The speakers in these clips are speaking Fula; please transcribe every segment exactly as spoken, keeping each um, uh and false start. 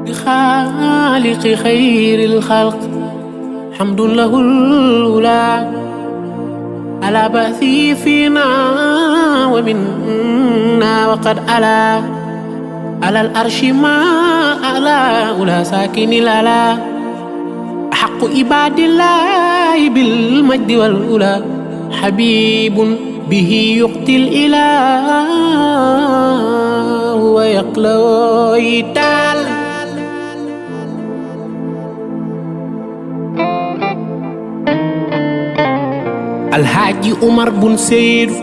لخالق خير الخلق حمد له الأولى، على بعثه فينا ومنا وقد علا، على العرش ما أعلى، أولى ساكن الأعلى. أحق عباد الله بالمجد والأولى، حبيب به يقتي الإله ويقلو يتال. Alhaaji Umar Bun Seydu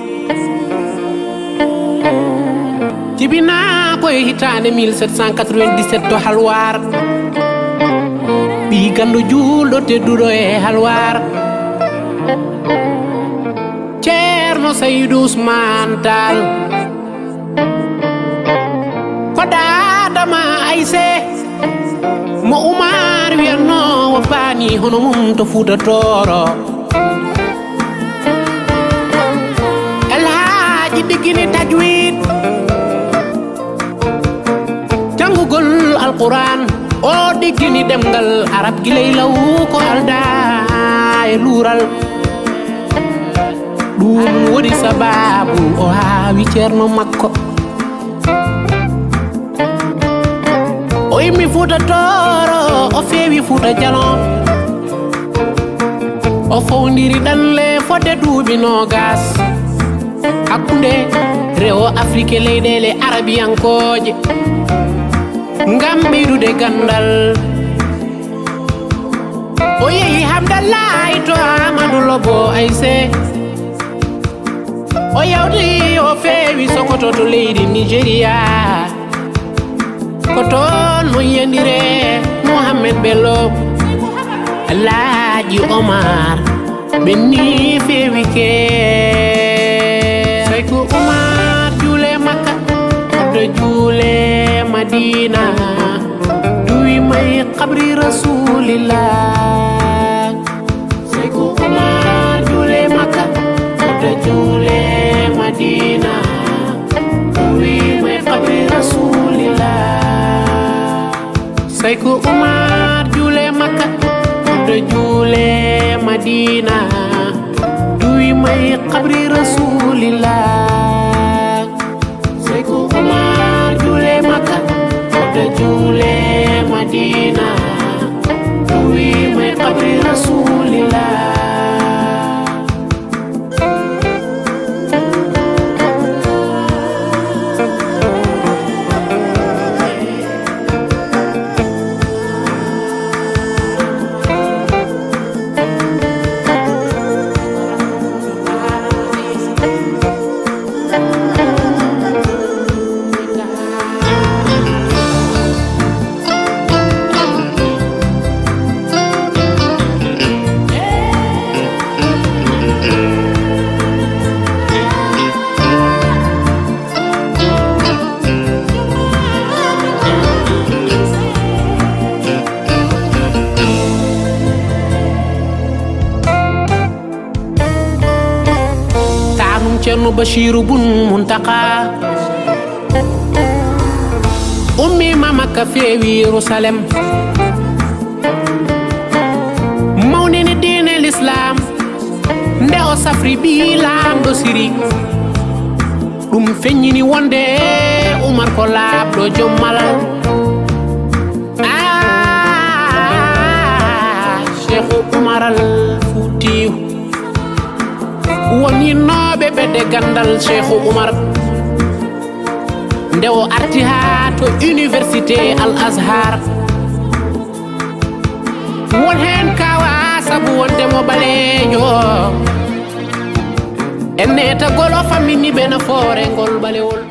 jibinaa ko e hitaande mille sept cent quatre-vingt-dix-sept to Halwaar. Ɓii ganndo juulɗo tedduɗo e Halwaar, Ceerno Saydu Usmaan Taal. Ko daada ma Ayse mo Umar wiyatnoo o paani hono mum to Fuuta Tooro. Alhaaji ɗiggini tajwid, janngugol Alquraan, o ɗiggini ɗemngal Arab gila e law ko aldaa e luural. Ɗum woni sabaabu o haawi ceerno makko. O immi Fuuta Tooro, o feewi Fuuta Jalon. O fowndiri ɗanle fodde duuɓi noogas hakkunde rewo Afrik e leyɗeele arabiyankooje ngam ɓeydude ganndal. O yehi Hamdallahi to Aamadu Lobo Ayse. O yawti, o feewi Sokoto to leydi Nijeriya. Ko toon mo yiyandire Mohammed Bello. Alaaji Omar ɓenni feewi ke. Sayku Umar juule Makka, fodde juule Madina, duwi may qabri Rasulillah. Sayku Umar juule Makka, fodde juule Madina, duwi may qabri Rasulillah. Sayku Umar juule Makka, fodde juule Madina, duwi may qabri Rasulillah. Sayku Umar juule Makka, fodde juule Madina, duwi may qabri Rasulillah. Taanum Ceerno Bachiru Bun Muntaka. Ummiima Makka, feewi Yerusalem, mawnini diine Lislaam. Nde o safri ɓii laamɗo Siri, ɗum feññini wonde Umar ko laaɓɗo jom malal. Ah, Sheikhu Umar al Fuutiyu won yinnooɓe ɓedde ganndal Sheikhu Umar. Nde o arti haa to Université Al Azhar, won heen kawa sabu wonde mo ɓaleejo. E neetagol o fammini ɓe nafoore ngol ɓalewol.